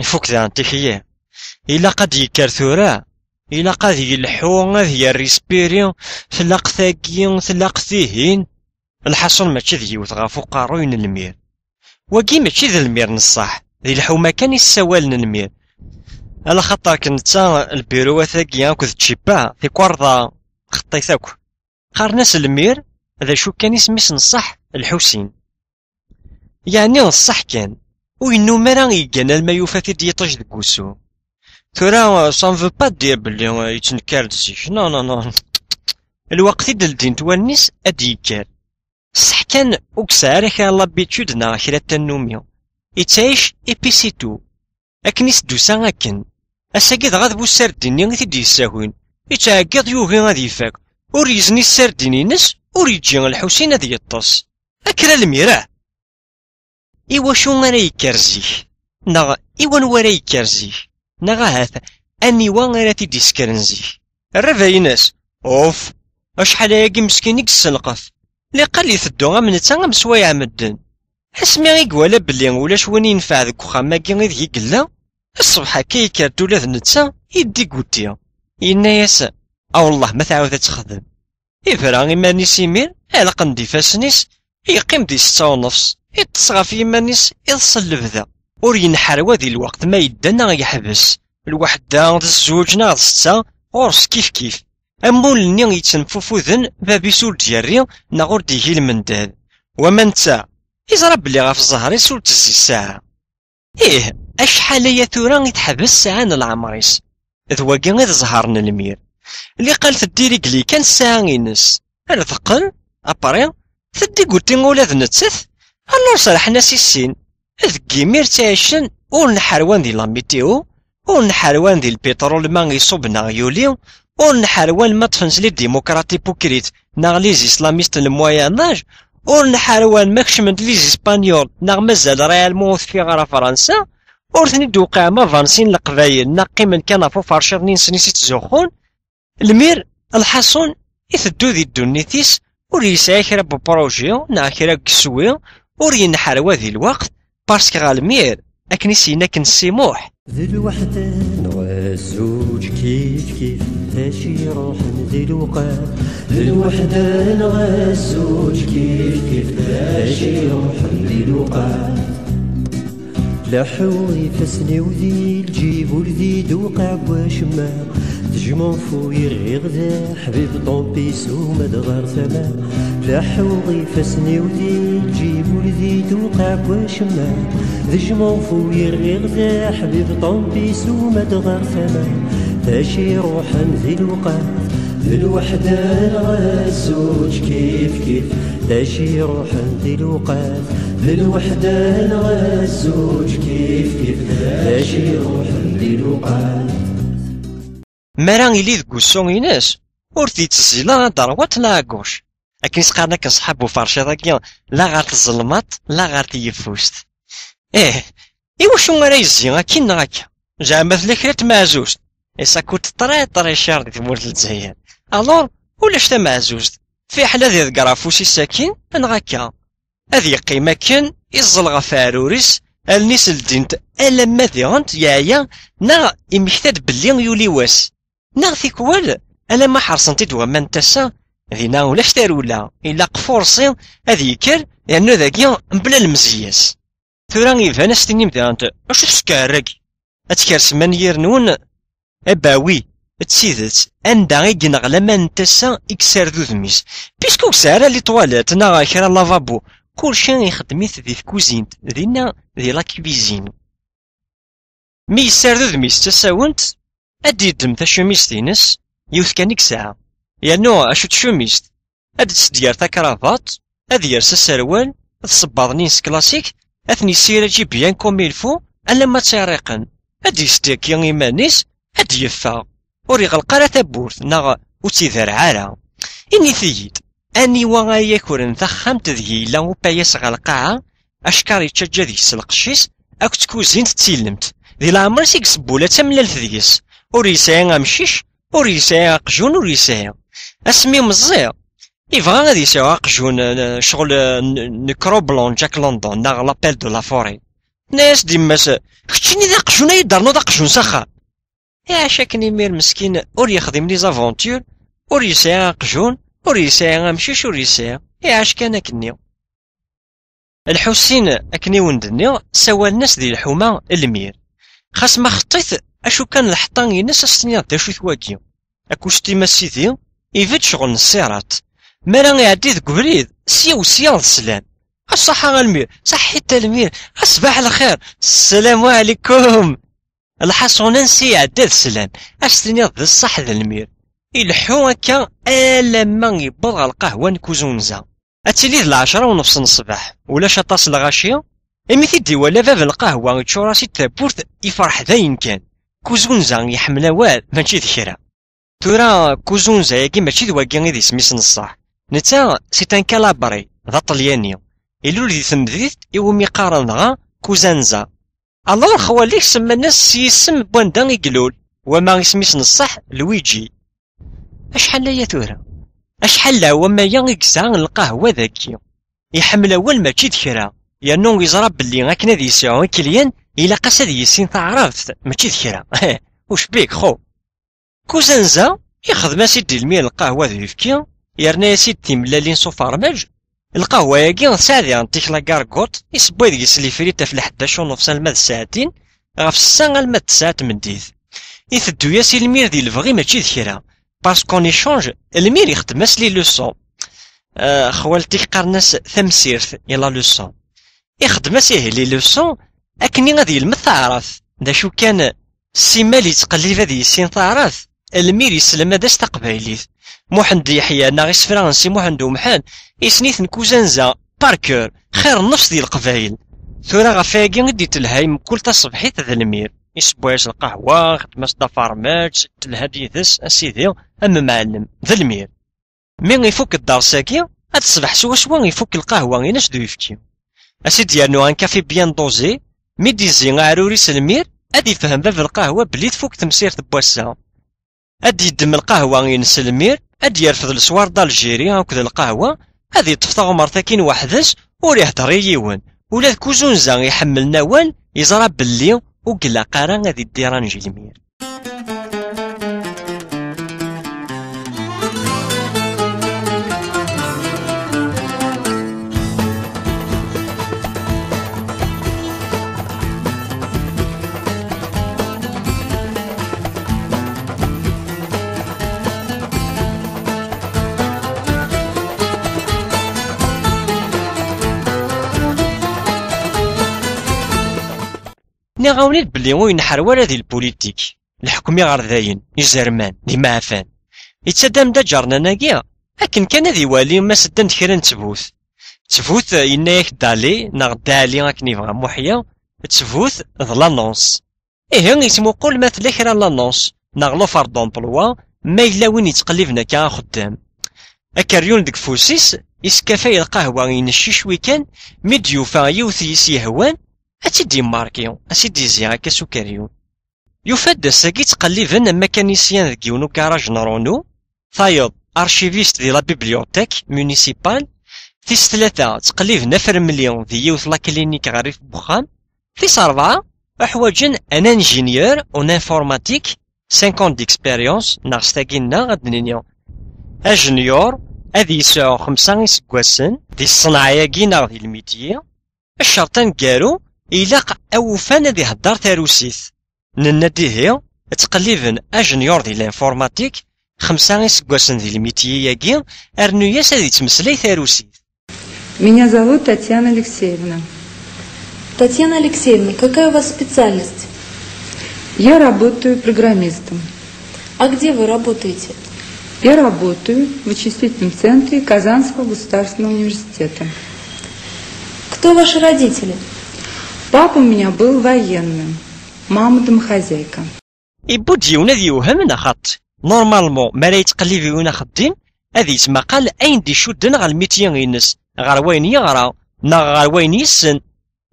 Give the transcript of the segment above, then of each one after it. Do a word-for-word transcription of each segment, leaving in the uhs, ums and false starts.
Tfuk daɣen tikli. Ilaq ad d-yekker tura. Ilaq ad yelḥu, ad yerr ispiri. Tlaq tagi, tlaq tihin. Lḥaṣun mačči d yiwet ɣef uqerruy n lmir. Wagi mačči d lmir n ṣṣeḥ, d lḥuma kan i ssawalen lmir. Ala xaṭer kan netta, lbiruwat-agi akked ččipa, tikwarḍa xeṭṭit akk. Qqaren-as lmir, d acu kan isem-is n ṣṣeḥ, Lḥusin. Yeɛni d ṣṣeḥ kan, ur yennum ara yeggan alma yufa-t-id yiṭij deg wusu. Tura, ça ne veut pas dire belli, euh, yettenkar-d zik. Non, non, non. Lweqt i d-ldint wallen-is ad d-yekker. Ṣṣeḥ kan ur yesɛi ara kra n l'habitude neɣ kra n tannumi. Yettɛic ipisitu. Akken i s-d-tusa akken. Ass-agi dɣa d bu ssardin-nni i t-id-yessagin. Yettɛeggiḍ yugi ad ifak. Ur yezni ssardin-ines, ur yeǧǧi Lḥusin ad yeṭṭes. Akker a lmirah! Iwacu ara yekker zik? Neɣ i wanwa ara yekker zik? Neɣ ahat, aniwa ara t-id-isekren zik? Rrbeḥ-ines? Uf! Acḥal ayagi meskin i yesselqef. Liqal iteddu am netta am swayɛa medden. Asmi i iwala belli ulac win yenfeɛ deg uxxam-agi ideg i yella, ṣṣbeḥ akka yekker-d ula d netta, yeddiguti. Yenna-yas: "A wellah ma tɛawed ad texdem." Ibra iman-is imir, ɛelqen-d ifassen-is, yeqqim di setta u nefs, iṭṭes ɣef yiman-is, iḍes n lebda. Ur yenḥerwa di lweqt ma yedda neɣ yeḥbes, lweḥda, d zzuǧ neɣ d setta, ɣur-s kifkif. Amulli-nni yettenfufuden, bab-is ur d-yerri neɣ ur d-igi lmendad. Wama netta, iẓra belli ɣef ẓẓher-is ur d-tezzi ssaɛa. Ih, acḥal aya tura i teḥbes ssaɛa n leɛmer-is. D wagi i d zzher n lmir. Liqal teddirigli kan ssaɛa-ines. Ar teqqel, après, teddiguti ula d nettat. Alors serḥen-as i sin. Deg yimir ttɛicen, ur nḥerwan di la météo, ur nḥerwan di lpiṭrul ma iṣub neɣ yuli, ur nḥerwan ma ṭṭfen-tt les démocrates hypocrites neɣ les islamistes n le Moyen Âge, ur nḥerwan ma kecmen-d les Espagnols neɣ mazal réellement ur tekki ara Fransa, ur ten-id-tewqiɛ ma vansin Leqbayel neɣ qqimen kan ɣef uferciḍ-nni-nsen i s-ittzuxxun. Lmir, lḥaṣun, iteddu di ddunit-is, ur yesɛi kra n uprojet neɣ kra n yeswi, ur yenḥerwa di lweqt, parce que ɣer lmir, akken i s-yenna akken Si Muḥ. D lweḥda neɣ zzuǧ kif kif, d acu iruḥen di lewqat. D lweḥda neɣ zzuǧ kif kif, d acu iruḥen di lewqat. Leḥḥuɣ ifassen-iw di lǧib, ur d-iduqeɛ deg wacemma. Tejmeɣ fu irɣiɣ d aḥbib, ṭumpi suma d ɣer tama. Leḥḥuɣ ifassen-iw di lǧib, ur d-iduqeɛ deg wacemma. Tejmeɣ fu irɣiɣ d aḥbib, ṭumpi suma d ɣer tama. D acu iruḥen di lewqat, d lweḥda neɣ zzuǧ kif kif. D acu iruḥen di lewqat, d lweḥda neɣ zzuǧ kif kif. D acu iruḥen di lewqat. Mi ara yili deg wusu-ines, ur t-yettezzi la à droite la à gauche. Akken i s-qqaren akken ṣṣḥab uferciḍ-agi, la ɣer tzelmaḍt, la ɣer tyeffust. Ih, iwacu ara yezzi akkin neɣ akka? Zeɛma tella kra n tmeɛzuzt? Et ça coûte très très cher di tmurt n Lezzayer. Alors, ulac tameɛzuzt. Fiḥel ad iḍegger afus-is akkin, neɣ akka. Ad yeqqim akken, iẓẓel ɣef aɛrur-is, allen-is ldint alamma diɣent yeɛya, neɣ imekta-d belli yuli wass. Neɣ tikwal, alamma ḥerṣen-t-id waman n tasa, dinna ulac tarewla, ilaq furṣi ad yekker, yernu dagi mebla lemzeyya-s. Tura iban ad s-tinim diɣen: "Acu teskeɛreg?" Ad tkersem anyir-nwen? Eh ben oui, d tidet, anda i yenɣel aman n tasa i yessared udem-is. Puisque ur yesɛi ara les toilettes neɣ kra n lavabo, kulci ixeddem-it di tkuzint, dinna di la cuisine. Mi yessared udem-is d tasawent, ad d-yeddem tacumist-ines, yiwet kan i yesɛa. Yernu acu d tcumist? Ad d-tsedyer takrabaṭ, ad yers aserwal, tṣebbaḍ-nni-ines classique, ad ten-yessiragi bien comme il faut, alamma ttiɛriqen. Ad d-yesdaki iman-is, ad d-yeffeɣ. Ur iɣelleq ara tawwurt, neɣ ur tt-iderreɛ ara. Init-iyi-d, aniwa ara yakren taxxamt deg yella upayas ɣer lqaɛa, acekkeṛ yettaǧǧa deg-s lqecc-is, akked tkuzint d tilemt. Di leɛmer-is i yesbula d tamellalt deg-s. Ur yesɛi amcic, ur yesɛi aqjun, ur yesɛi. Asmi meẓẓi, ibɣa ad yesɛu aqjun, eh, ccɣel, eh, n-, Necroblanc Jack London, neɣ L'Appel de la Forêt. Tenna-yas-d yemma-s: "Keččini d aqjun ay d-ternuḍ aqjun s axxam." Iɛac akken imir meskin, ur yexdim les aventures, ur yesɛi aqjun, ur yesɛi amcic, ur yesɛi, iɛac kan akkenni. Lḥusin, akken i wen-d-nniɣ, ssawalen-as di lḥuma lmir. Xas ma xeṭṭit, acu kan lḥeṭṭa-ines ad s-tiniḍ d acu-t wagi. Akustim a sidi, ibedd ccɣel n ssirat. Mi ara iɛeddi deg ubrid, sya u sya d sslam. A ṣṣaḥa a lmir, ṣaḥḥit a lmir, a ṣṣbaḥ lxir, ssalamu ɛlikum. Lḥaṣun ansi iɛedda d sslam, a s-tiniḍ d ṣṣeḥ d lmir. Ileḥḥu akka alamma yewweḍ ɣer lqahwa n Kuzunza. Ad tili d lɛecṛa u nefṣ n ṣṣbeḥ, ulac aṭas lɣaci, imi t-id-iwala bab n lqahwa iččur-as-id tawwurt, ifreḥ dayen kan. Kuzunza iḥemmel awal, mačči d kra. Tura Kuzunza-agi mačči d wagi i d isem-is n ṣṣeḥ. Netta, c'est un Calabri, d aṭelyani. Ilul di temdint iwumi qqaren dɣa Kuzanza. Alors xwali-k semman-as s yisem n wanda i ilul, wama isem-is n ṣṣeḥ Luigi. Acḥal aya tura? Acḥal n leɛwam aya i yesɛa lqahwa dagi? Iḥemmel awal mačči d kra, yernu yeẓra belli akken ad yesɛu ikelyan, ilaq-as ad yissin taɛrabt mačči d kra. Ucbik, xo! Kuzanza, ixdem-as-id i lmir lqahwa d uyefki, yerna-yas-id timellalin s ufermaj. Lqahwa-agi tesɛa diɣen tikla gargote, isewway deg-s lifrit ɣef lḥdac u nefṣ alma d ssaɛtin, ɣef ssetta alma d tesɛa tmeddit. Iteddu-yas i lmir di lebɣi mačči d kra, parce qu'en échange, lmir ixdem-as les leçons. Eh, xwalti qqaren-as tamsirt i la leçon. Ixdem-as ihi les leçons akken ad yelmed taɛrabt. D acu kan, simmal yettqellib ad yissin taɛrabt, lmir yesselmad-as taqbaylit. Muḥend Yeḥya neɣ isefra n Si Muḥend Umḥend, issen-iten Kuzanza par cœur, xir nnefs di Leqbayel. Tura ɣef wayagi i d-itelha i mkul taṣebḥit d lmir. Isewway-as lqahwa, ixeddem-as-d afermaǧ, telha-d yid-s, a sidi, am umɛellem, d lmir. Mi ifuk ddeṛs-agi, ad teṣbeḥ swaswa ifuk lqahwa-ines d uyefki. A s-id-yernu un café bien dosé, mi d-izzi aɛrur-is lmir, ad ifhem bab lqahwa belli tfuk temsirt n wass-a. Ad d-yeddem lqahwa-ines lmir, ad d-yerfed leswar d'Algérie akked lqahwa, ad yeṭṭef taɣmert akkin weḥd-s, ur iheddeṛ i yiwen. Ula d Kuzunza iḥemmlen awal, yeẓra belli ur ilaq ara ad iddiranji lmir. Nniɣ-awen-id belli ur yenḥerwa ara di lpulitik, leḥkem iɣerdayen, izerman, d imeɛfan. Yettaddam-d aǧernan-agi akken kan ad iwali ma s ddan-d kra n ttbut. Ttbut, yenna-yak Dali neɣ Dali akken yebɣa Muḥya, ttbut d l'annonce. Ihi yettmuqul ma tella kra n l'annonce neɣ l'offre d'emploi, ma yella win yettqelliben akka axeddam. Akeryun deg ufus-is, iskafay lqahwa-ines cicwi kan, mi d-yufa yiwet i s-yehwan, ad tt-id-yemmarki, ad tt-id-izzi akka s ukeryun. Yufa-d ass-agi ttqelliben am makanisyan deg yiwen ugaraj n Renault, tayeḍ archiviste di la bibliothèque municipale, tis tlata ttqelliben afremli di yiwet la clinique ɣer rrif n wexxam, tis rebɛa uḥwaǧen un ingénieur en informatique, cinq ans d'expérience, neɣ s tagi-nneɣ ad d-nini ajenyur ad yesɛu xemsa iseggasen di ṣṣenɛa-agi neɣ di lmityi. Ccerṭ aneggaru, ilaq awufan ad ihedder tarusit. Nenna-d ihi, ttqelliben ajenyur di l'informatique, xemsa iseggasen di lmityi-agi, rnu-yas ad yettmeslay tarusit. Меня зовут Татьяна Алексеевна. Татьяна Алексеевна, какая у вас специальность? Я работаю программистом. А где вы работаете? Я работаю в вычислительном центре Казанского государственного университета. Кто ваши родители? Папа у меня был военным, мама домохозяйка. Ibudd yiwen ad yewhem neɣ xaṭ. Normalement, mi ara yettqellib yiwen axeddim, ad yettmaqal ayen d-icudden ɣer lmityi-ines, ɣer wayen yeɣra, neɣ ɣer wayen yessen.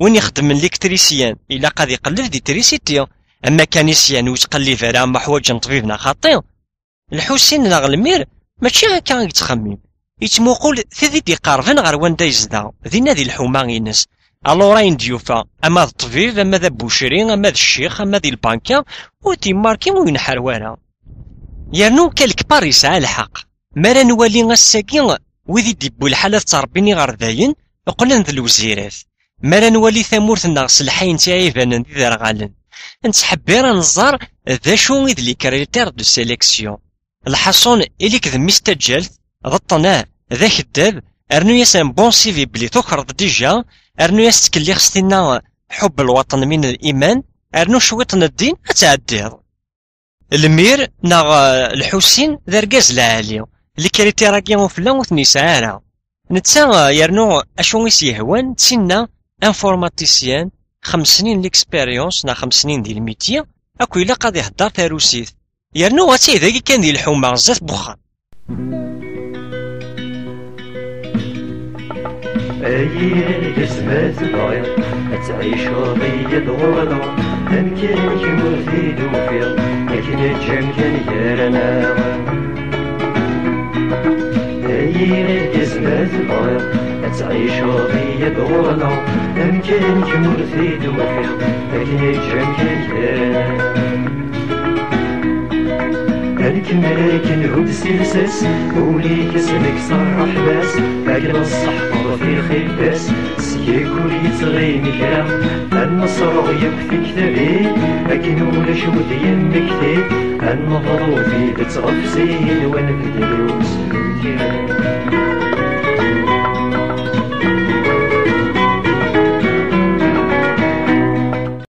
Win ixeddmen l'électricien, ilaq ad iqelleb di trisiti. Amakanisyan ur yettqellib ara ma ḥwaǧen ṭṭbib neɣ xaṭi. Lḥusin neɣ Lmir, mačči akka i yettxemmim. Yettmuqul tid i d-iqerben ɣer wanda yezdeɣ, dinna di lḥuma-ines. Alors ayen d-yufa, ama d ṭṭbib, ama d abucri, ama d ccix, ama di lbanka, ur t-yemmarki, ur yenḥar wara. Yernu quelque part yesɛa lḥeqq. Mi ara nwali ass-agi, wid i d-iwwi lḥal ad ttrebbin iɣerdayen, qqlen d lewzirat. Mi ara nwali tamurt-nneɣ s lḥay n tiɛibanen d iderɣalen, nettḥebbir ad nẓer d acu i d les critères de sélection. Lḥaṣun, ili-k d mmi-s n taǧǧalt, d ṭṭnah, d akeddab, rnu-yas un bon C V belli tukreḍ déjà, rnu-yas ttkellix s tinna ḥubb lwaṭen min liman, rnu cwiṭ n ddin, ad tɛeddiḍ. Lmir neɣ, eh, Lḥusin d argaz lɛali. Likritira-agi ufella ur ten-yesɛi ara. Netta, eh, yernu acu i s-yehwan, d tinna informaticien, xems snin n l'expérience neɣ xems snin di lmityi, akk ilaq ad ihedder tarusit. Yernu ad tili dagi kan di lḥuma, zdat n wexxam. Ay irgaz ma tebɣiḍ ad tɛiceḍ, iyyat ɣur-neɣ. Amkan-ik ma ur t-id-ufiḍ, ad k-neǧǧ amkan gar-aneɣ. Ay irgaz ma tebɣiḍ ad tɛiceḍ, iyyat ɣur-neɣ. Amkan-ik ma ur t-id-ufiḍ, ad k-neǧǧ amkan gar-aneɣ. Ad nkemmel akken hud s iles-is, ul-ik s deg-s rrḥba-s, akken ad tseḥfeḍ fi lxifa-s, seg-k ur yettɣimi kra. Ad nesruɣ yakk tiktabin, akken ulac wi d-yemmektin, ad neḍlu tidet ɣef sin, wa nbeddel usmekti.